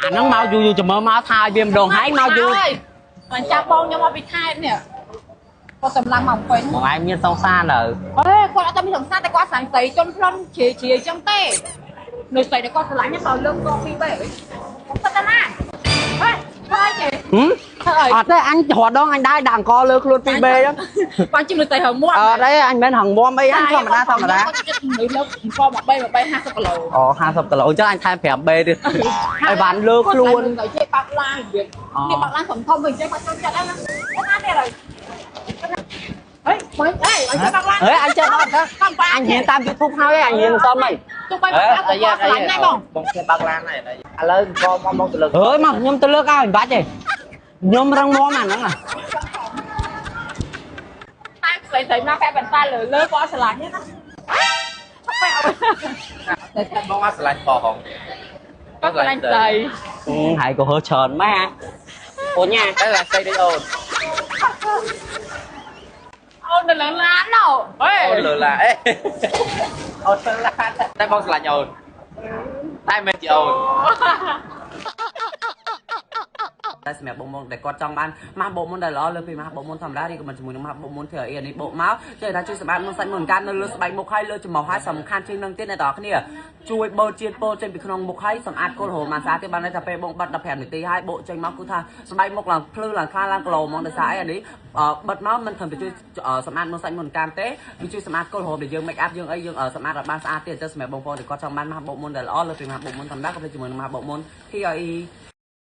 អាហ្នឹងមកយូរយូរចាំមើលមកថាឲ្យវាម្ដងហើយមកយូរ បានចាប់បងខ្ញុំមកពីខេត្តនេះគាត់សម្លាប់មកពេញ បងឯងមានសង្សារនៅ អេគាត់អត់តែមានសង្សារតែគាត់ស្រាញ់ស្រីជន់ផ្លន់ជ្រាយជ្រាយចឹងទេនៅស្រីដែលគាត់ស្រឡាញ់ទៅលើកកពីបែគាត់ទៅណាហេហើយទេ ហឹម ធ្វើអី អត់ទេអញរត់ដងអញដែរដាក់អង្គលើខ្លួន 2B ហ្នឹង បានជិះនៅស្រីហៅមាត់ អត់ទេអញមិនហងមាំអីអញធម្មតាធម្មតា គាត់ចិត្តនៅលើអង្គមក3 3 50គីឡូ អូ50គីឡូអញ្ចឹងអញថែម 5B ទៀតឲ្យបានលើខ្លួន ទៅចេះបាក់ឡានរបៀបនេះបាក់ឡានធំធំវិញចេះគាត់ចូលចិត្តហ្នឹងណាទេហើយហេបងអេអញចេះបាក់ឡាន ហេអញចេះបាក់ឡានអញរៀនតាម YouTube ហើយអញរៀនមិនសមហី ទោះបីបាក់ឡានគាត់ស្រឡាញ់ណាស់បង បងចេះបើកឡានហើយឥឡូវកមកមកទៅលើក អើយមកខ្ញុំទៅលើកឲ្យមិនបាច់ទេខ្ញុំរឹងមាំអាហ្នឹង តែស្រីស្រីមកពាក់បន្តាលើលើគាត់ស្រឡាញ់ណាពាក់ តែបងអត់ស្រឡាញ់បង គាត់ស្រឡាញ់ស្រី ហើយក៏ហើច្រើនម៉ែអូនញ៉ា តែឡាស្រីដូចអូន អូននៅលើឡានណូហេ អូនលើឡានអេអូនលើឡានតែបងស្រឡាញ់អូនតែមិនជាអូន តែសម្រាប់បងបងដែលគាត់ចង់បានម៉ាស់បោកមុនដែលល្អលើពីម៉ាស់បោកមុនធម្មតាឬក៏មិនជាមួយនឹងម៉ាស់បោកមុនធ្វើអីអានេះបោកមកចេះថាជួយសម្អាតមុនសាច់មុនកាត់នៅលើស្បែកមុខហើយលើច្រមុះហើយសំខាន់ជាងនឹងទៀតអ្នកទាំងអស់គ្នាជួយបឺតជាតិពុលចេញពីក្នុងមុខហើយសម្អាតគល់រោមបានស្អាតទៀតបានន័យថាពេលបងបិទ15នាទីហើយបោកចេញមកគឺថាស្បែកមុខឡើងភ្លឺឡើងខ្លាំងឡើងក្លោហ្មងដោយសារអីអានេះបិទមកមិនត្រឹមតែជួយសម្អាតមុនសាច់មុនកាមទេវាជួយសម្អាតគល់រោមដែលយើង make up យើងអីយើងសម្អាតឲ្យបានស្អាតទៀតអញ្ចឹងសម្រាប់បងប្អូនដែលគាត់ចង់បានម៉ាស់បោកមុនដែលល្អលើពីម៉ាស់បោកមុនធម្មតាក៏ដូចជាមួយនឹងម៉ាស់បោកមុន TRE។